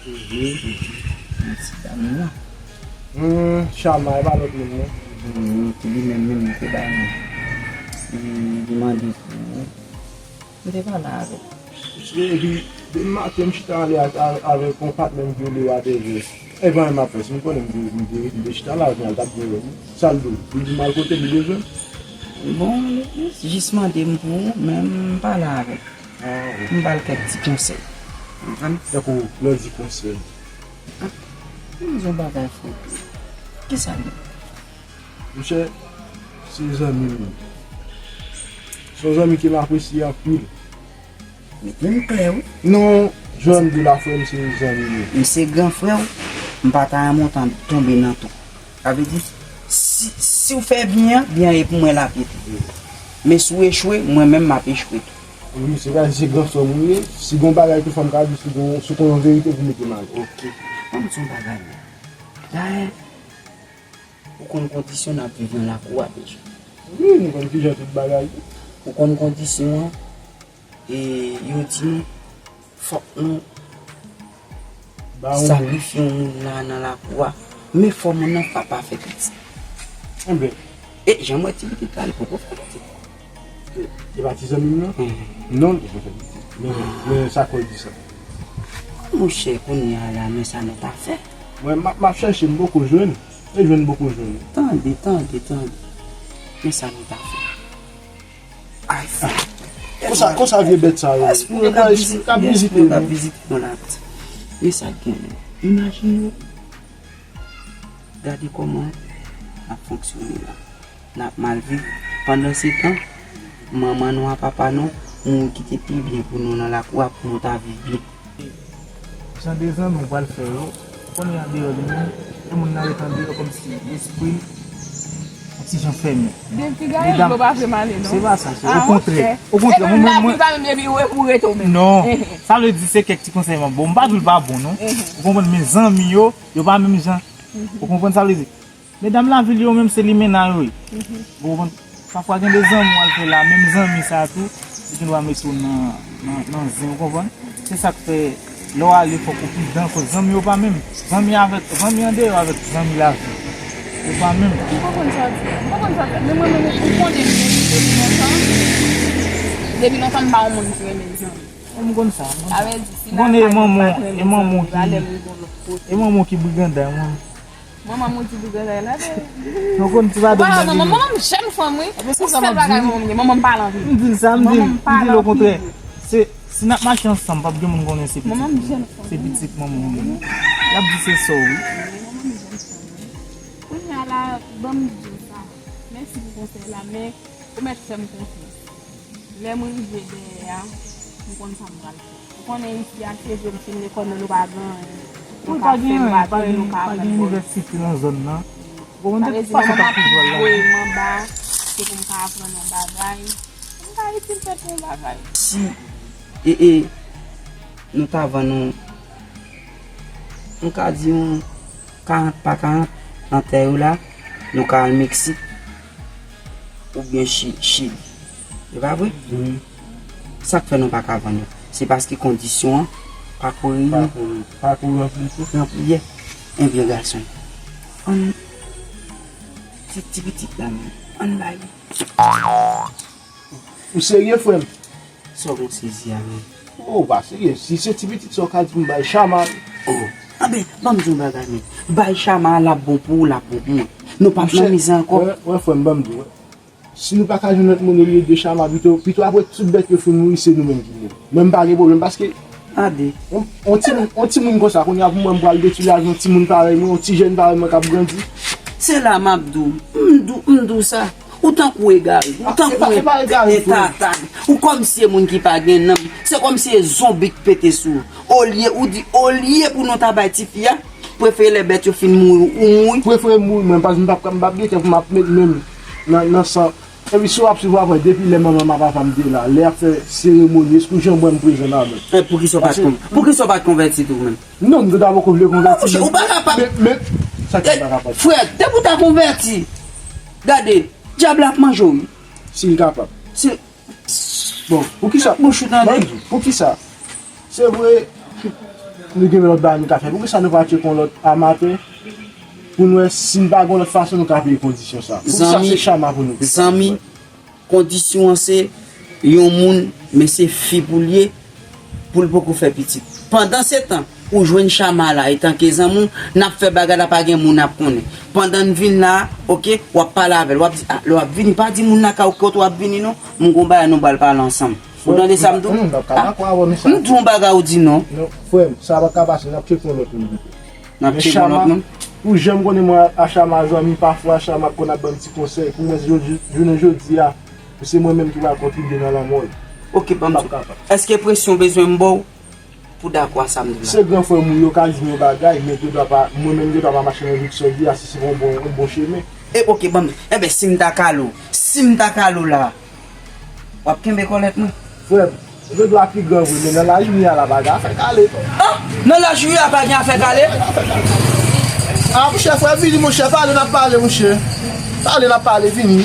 Yon ti dam la. Hmm, Chama, e pa lòt moun, non? Hmm, li menm, menm, li te ba nou. Hmm, li mande pou ou. M te pale avè l. Epi, depi maten, m chita ale a- a- avèk yon patnè m vye le atèje. E pa menm apre, si m konnen m te- m te- m te chita la, m al t ap gen lòt. Sa l di w? Li di m al kote li bezwen? Bon, jis mande m pou ou, men m pale avè l. Ah, wi. M ba l kèk ti konsèy. Ou konprann? Tankou lè w di konsèy. Ah, m di yon bagay, frè. Kisa l ye? Monchè, se zanmi m. Se yon zanmi ke m apresye anpil. Mete m klè, wi. Non, jan m di w la, frè m, se zanmi m. M se gran frè w, m pa ta renmen w tan- tonbe nan tou. Sa vle di, si, si w fè byen an, byen an e pou mwen l ap ye tou. Men si w echwe, mwen menm m ap echwe tou. Wi, se pa se gran frè m ou ye. Si gon bagay tou fò m ka di, si gon, si w konn yon verite pou mete m ale. Ok. Ban m di yon bagay, wi. Dayè, ou konn kondisyon n ap viv nan lakou a deja. Wi, nou konn kijan tout bagay ye. Ou konn kondisyon an, e yo di nou, fòk nou ba yon moun. Sakrifye yon moun nan, nan lakou a. Men fò moun nan pa, pa fè pitit. Enben. E jan m wè ti pitit la, li poko fè pitit. E, e pa ti zanmi m nan? Mhm. Non, li poko fè pitit. Men, men sa k fè w di sa? Monchè, kounye a la, men sa nou ta fè. Mwen, m ap, m ap chèche, m poko jwenn. E jwenn poko jwenn. Tande, tande, tande. Men sa nou ta fè. Ay, frè. Konsa, konsa vye bèt sa yo. Èske nou t ap vizite, èske nou t ap vizite nou la? Men sa k genyen. Imajine w. Gade kòman n ap fonksyone la. N ap mal viv. Pandansetan, manman nou a papa nou mouri kite pi byen pou nou nan lakou a pou nou ta viv byen. Jan de zanmi w pral fè yo, ou konnen andeyò de nou, e moun nan ret andeyò kòmsi lespri l yon ti jan fèmen. Gen ti gaye dlo pa vle m ale, non. Se pa sa, se okontrè. Okontrè, mwen, mwen, mwen. Epi lavi pa menm epi ou rete w menm. Non. Sa vle di se kèk ti konsèy m ap ba w. M pa di l pa bon, non. Ou konprann, men zanmi yo, yo pa menm jan. Ou konprann sa vle di? Medam lavil yo menm se limena yo ye. Ou konprann? Pafwa gen de zanmi w al fè la, menm zanmi sa a tou, li gen dwa mete w nan, nan, nan zen, ou konprann? Se sa k fè, lè w ale fòk ou pridan, koz zanmi yo pa menm. Zanmi avèk, zanmi andeyò avèk zanmi lavil. Yo pa menm. M konprann sa w di a. M konprann sa w di a. Men mwen menm, ou konnen m depi lontan. Depi lontan m pa yon moun ki renmen zanmi. M konn sa, m konn sa. M konnen e manman w, e manman w ki, e manman w ki briganday, mwen. Manman m ou di briganday la, de. Nou konn ti madanm nan li ye. Manman m jèn fanm, wi. Yon sèl bagay manman m gen, manman m pale anpil. M di l sa, m di l, m di l okontrè. Se, si n ap mache ansanm, p ap gen moun konnen se pitit. Manman m jèn fanm. Se pitit manman w ye. Y ap di se sè w, wi. Manman m jèn fanm, wi. Kounye a la, ban m di w sa. Mèsi pou konsèy la, men ou mèt fè m konfyans. Lè mwen rive dèyè a, m konn sa m pral fè. Ou konnen isi a, se vre m fin lekòl, men nou pa gen anyen. Nou ka fè, nou pa gen anyen, nou ka aprann. Pa gen inivèsite nan zòn nan. Ou konprann? Sa vle di, manman m ap voye m anba, se pou m ka aprann yon bagay. M ka itil tèt mwen yon bagay. Si, e, e, nou ta vann nou, m ka di yon karant pa karant nan tè yo la, nou ka al Meksik oubyen Chi-, Chili. E pa vre? Wi. Sa k fè nou pa ka vann yo? Se paske kondisyon an pa ko ranpli. Pa ko, pa ko ranpli tou. Ranpli, yè. Enben, gason. Ann, ti, ti pitit la menm. Ann ba li. Ou serye, frè m? Sa w gon sezi a menm? Oh, ou pa serye. Si se ti pitit sa w ka di m bay Chama. Oh, anben, ban m di w yon bagay menm. Bay Chama a, l ap bon pou ou, l ap bon pou mwen. Nou p ap nan mizè ankò. Wè, wè, frè m, ban m di w, wè. Si nou pa ka jwenn lòt moun olye de Chama, pito, pito apre tout bèt yo fin mouri, se nou menm ki mouri. Mwen, m pa gen pwoblèm, paske Ade. On, on timoun, on timoun konsa, kounye a pou mwen, m pral detwi lavi yon timoun parèy mwen, yon ti jèn parèy mwen k ap grandi. Se la m ap di w, m di w, m di w sa. Ou tankou egare, ou tankou e tata. Ou kòmsi e moun ki pa gen nanm. Se kòmsi e zonbi k pete sou ou. Olye, ou di, olye pou nou ta bay tifi a, prefere lè bèt yo fin mouri, ou mouri. Prefere mouri, mwen, paske m p ap, m p ap gen kè pou m ap met men m nan, nan san. Epi si w ap swiv apre, depi lè manman m ak papa m te la, lè y ap fè seremoni, èske w janm wè m prezan ladan l? E poukisa w pa t Paske- kon- poukisa w pa t konvèti tou menm? Non, m te ta poko vle konvèti. Monchè, ou pa kapab. Men, men, sa ki pa kapab? Frè, depi w ta konvèti, gade, dyab la ap manje w, wi. Si l kapab. Si Bon, poukisa? Bouch ou tande? Ban m di w, poukisa? Se vre, nou gen lòt bagay nou ka fè. Poukisa nou pa tcheke yon lòt amatè pou nou wè si n pa gen yon lòt fason nou ka peye kondisyon sa? Poukisa se chama pou nou peye? Zanmi, kondisyon an se yon moun, men se fi pou l ye, pou l poko fè pitit. Pandansetan, ou jwenn chama la, etanke zanmi w, n ap fè bagay la, pa gen moun ap konnen. Pandan n vin la, oke, w ap pale avè l, w ap di, a, lè w ap vini, pa di moun nan ka ou kot w ap vini non, m gon bagay nou pral pale ansanm. Ou tande sa m di w? M pa dakò avè w, men sa. M di w yon bagay ou di non. Non, frè m, sa pa ka pase, n ap tcheke yon lòt moun pito. N ap tcheke yon lòt moun. Ou janm konnen mwen a chama zanmi, pafwa chama konn ap ban m ti konsèy. Pou mwen, jodi- jounen jodi a, se mwen menm ki pral kontribye nan lanmò l. Oke, ban m di w. Èske presyon bezwen m ba w pou dakò a sa m di w la? Se gran frè m ou ye, ou ka di m yon bagay, men gen dwa pa, mwen menm gen dwa pa mache nan rit sa w di a, si se pa yon bon, yon bon chemen. E oke, ban m, enben, si m ta kale w, si m ta kale w la, w ap kenbe kòlèt mwen? Frè m, ou gen dwa pi gran vre, men nan laj nou ye a la, pa gen afè kale. Ah! Nan laj nou ye a, pa gen afè kale? Ah, monchè, frè, vini, monchè, pale, n ap pale, monchè. Pale, n ap pale, vini.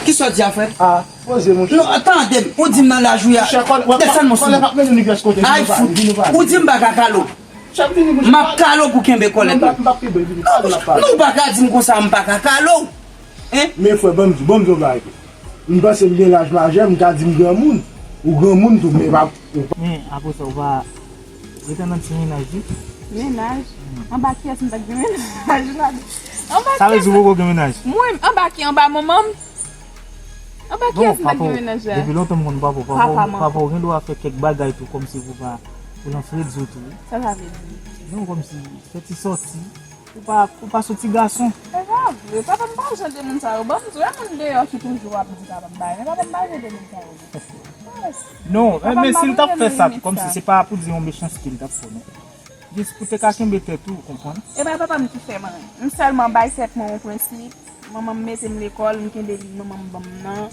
Kisa w di a, frè? Ah, poze, monchè. Non, tande m, ou di m nan laj nou ye a. Monchè, kòlè, desann, monchè. Kòlè p ap mennen nou pyès kote. Ay, fout. Ou di m pa ka kale w. Chèf, vini, monchè. M ap kale w pou kenbe kòlèt mwen. Non, m p ap, m p ap kenbe l, vini, pale, n ap pale. Non, ou pa ka di m konsa, m pa ka kale w. Hein? Men frè, ban m di, ban m di yon bagay. M panse m gen laj majè, m ka di m granmoun. Ou granmoun tou, men pa, ou pa. Men apre sa, ou pa rete nan ti mennaj, wi. Mennaj? Anba kiyès m t ap gen mennaj la? Anba kiyès? Sa vle di ou poko gen mennaj? Mwen, anba ki? Anba manman m? Anba kiyès m t ap gen mennaj la? Depi lontan m konn papa w. Papa w, papa w gen dwa fè kèk bagay tou, kòmsi pou pa, pou l anfredi w tou, wi. Sa sa vle di? Non, kòmsi fè ti sòti. Ou pa, ou pa soti gason. Se pa vre, papa m pa jan de moun sa yo. Ban m di w, e moun deyò ki toujou ap di papa m bagay, men papa m pa jan de moun sa yo. Non, men si l t ap fè sa tou, kòmsi se pa pou di yon mechanste l t ap fè, non. Jis pou te ka kenbe tèt ou, ou konprann? E pa papa m ki fè m anyen. M sèlman bay tèt mwen yon prensip. Manman m mete m lekòl, m kenbe liv manman m ban m nan.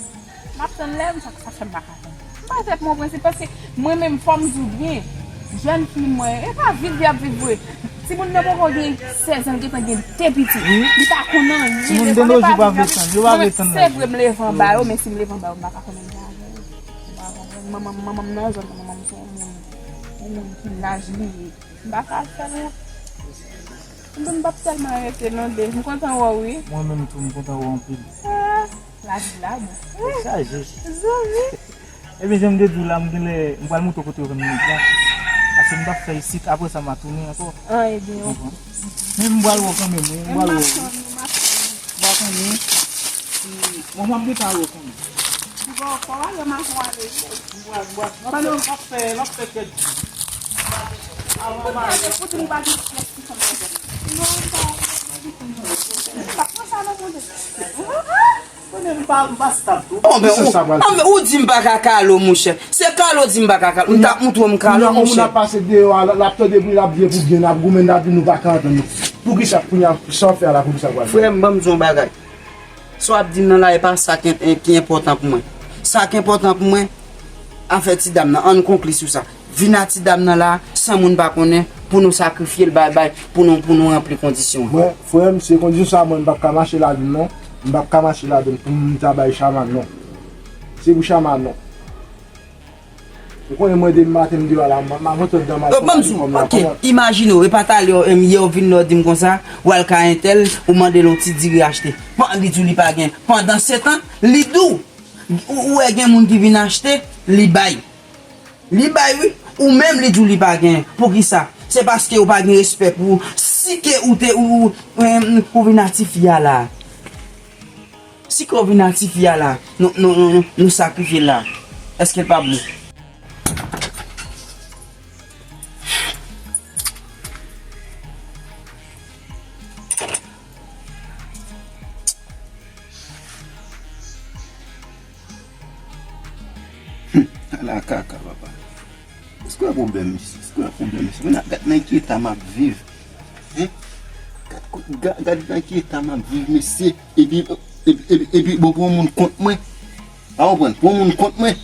M ap tann lè m, sa, sa fè m pa ka tann. M pa tèt mwen prensip, paske mwen menm, fò m di w byen, jèn fi mwen, e pa viv li ap viv vre. Timoun nan poko gen sèz an, li gentan gen de pitit. Wi. Li pa konn anyen. Timoun de nos jours pa vle tann, yo pa vle tann. Se vre, m leve anba yo, men si m leve anba yo, m pa ka konn anyen avè yo. Ou pa konprann? Manman m, manman m nan zòn nan, manman m se yon moun, yon moun ki laj li ye. M pa ka fè l wont. M p ap tèlman rete non, Dave. M kontan wè w, wi. Mwen menm tou, m kontan wè w anpil. Ah, lavi la bon. Chaje. Zanmi. Ebyen, jan m te di w la, m genlè, m pral montre w kote yo vann nèg la. Paske m t ap fè isit, apre sa, m a tounen ankò. Ah, ebyen, ok. Men m pral wè w kanmenm, wi, m pral wè w. M pa konnen. Si, bon, m ap gentan wè w kanmenm. Bon, kò a, yo mason ale, wi. M pral, m pral, m ap fè, m ap fè kèk. Avan m ale. Pou di m pa gen pyès ki konn fè. Non, m pa, m pa pran sa nan mwen. Konnen m pa, m pa stab tou. Anben, ou, anben, ou di m pa ka kale w, monchè. Se kale w di m pa ka kale w. M t ap montre w m kale w, monchè. Kounye a, yon moun ap pase deyò a, l ap tande bri, l ap di pou byen, l ap goumen, l ap di nou pa ka antann nou. Poukisa, kounye a, sa w ap fè a la, poukisa w pral fè? Frè m, ban m di w yon bagay. Sa w ap di m nan la, e pa sa ki, ki enpòtan pou mwen. Sa ki enpòtan pou mwen, afè ti dam nan, ann konkli sou sa. Vin a ti dam nan la, san moun pa konnen, pou nou sakrifye l, bay, bay, pou nou, pou nou ranpli kondisyon an. Mwen, frè m, se kondisyon sa, mwen, m p ap ka mache ladan l, non. M p ap ka mache ladan l pou m ta bay chama, non. Se pou chama, non. Ou konnen mwen depi maten m deyò la, m, m ap antann dan mal. Ban m di w, ok, imajine w, e pa talè, em, yè w vin la w di m konsa, w al kay entèl, ou mande l yon ti diri achte. Bon, li di w li pa gen. Pandansetan, li di w, ou, ou wè gen moun ki vin achte, li bay. Li bay wi, ou menm li di w li pa gen. Poukisa? Se paske ou pa gen respè pou ou. Si ke ou te, ou, ou, em, ou vin a tifi a la. Si ke w vin a tifi a la, nou, nou, nou, nou, nou sakrifye l la, èske l pa bon? Ala kaka, papa. Èske w pwoblèm, mesye? Èske w pwoblèm, mesye? Mwen gad nan ki eta m ap viv. Hein? Gad, gad, gad nan ki eta m ap viv, mesye. Epi, epi, epi, epi, bon, pou yon moun kont mwen. Pa konprann, pran moun kont mwen.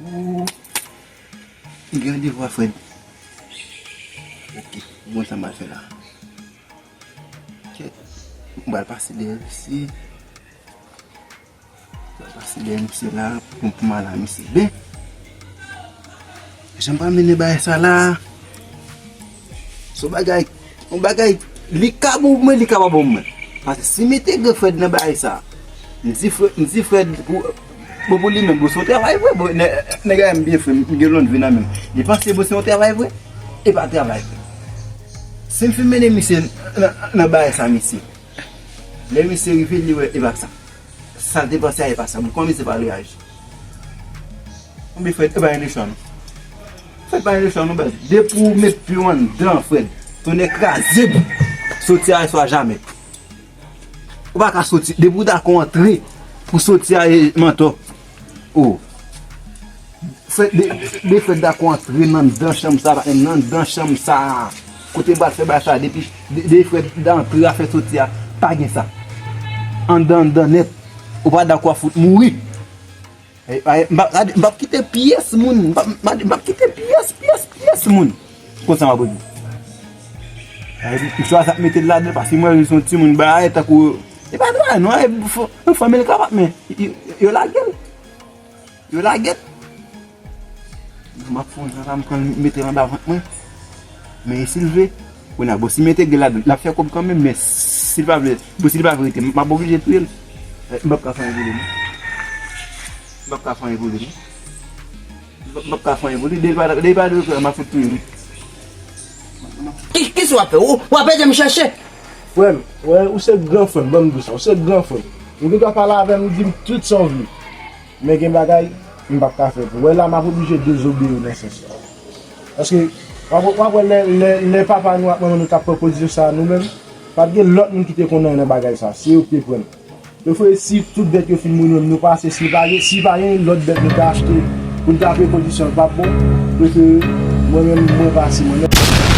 Ou gen randevou a Fred. Ok, bon, sa m al fè la. Kèt, m pral pase dèyè misye. M pral pase dèyè misye la pou, pou m al a misye. Ben, jan m pral mennen bagay sa la, se yon bagay, yon bagay, li ka bon pou mwen, li ka pa bon pou mwen. Paske si m entegre Fred nan bagay sa, m di Fred, m di Fred pou, bon, pou li menm, bon, se yon travay vre, bon, nè-, nèg la m byen fre, m gen lòn vi nan men m. Li panse, bon, se yon travay vre, e pa travay vre. Si m fin mennen misye nan, nan bagay sa, misye, lè misye rive, li wè, e pa sa. Sa l te panse a, e pa sa. Bon, kòman misye pral reyaji? Konbyen Fred, e pa yon lechan, non. Fred pa yon lechan, non, baz. Depi w met pye w anndan, Fred, tonnè kraze w, soti a swa jamè. Ou pa ka soti. Depi w dakò antre pou soti a, e, mantò. Oh. Fred, de, de Fred dakò antre nan anndan chanm sa, nan anndan chanm sa. Kote m pral fè bagay sa, depi de, de Fred antre a fè soti a, pa gen sa. Anndan, anndan nèt. Ou pa dakò a fout mouri. E, e, m pa, gade, m p ap kite pyès moun, m p ap, m p ap, m p ap kite pyès, pyès, pyès moun. Konsa m ap di. E, m chwazi ap mete l ladan, paske mwen, se yon timoun, bagay, tankou, e pa travay, non, e, fo, yon fanmi l ka bat, men, yo, yo lage l. Yo lage l. M ap fè yon jan sa, m pran l, mete l anba vant mwen. Men e si l vle, kounye a, bon, si m entegre l ladan, l ap fè kòb kanmenm, men si l pa vle, bon, si l pa vle rete, m ap oblije touye l. Eh, m p ap ka fè anyen pou li, non. M p ap ka fè anyen pou li, non. M p ap, m p ap ka fè anyen pou li. Depi l pa, depi l pa vle rete, m ap fout touye l. Ki, kisa w ap fè? Ou, w ap ede m chèche? Frè m, wè, ou se gran frè m, ban m di w sa, ou se gran frè m. Ou gen dwa pale avè m, di m tout sa w vle. Men gen bagay, m p ap ka fè pou. Wè la, m ap oblije dezobeyi w nan sans sa. Paske, w ap, w ap wè lè, lè, lè papa nou ak manman nou t ap pran pozisyon sa a, nou menm, pa t gen lòt moun ki te konn anyen nan bagay sa a. Se yo ki te pran l. Yo fè si tout bèt yo fin mouri menm, nou pase, si pa gen, si pa gen lòt bèt nou te achte pou n te ap peye pozisyon l, p ap bon. Prefere, mwen menm, mwen pase, mwen menm.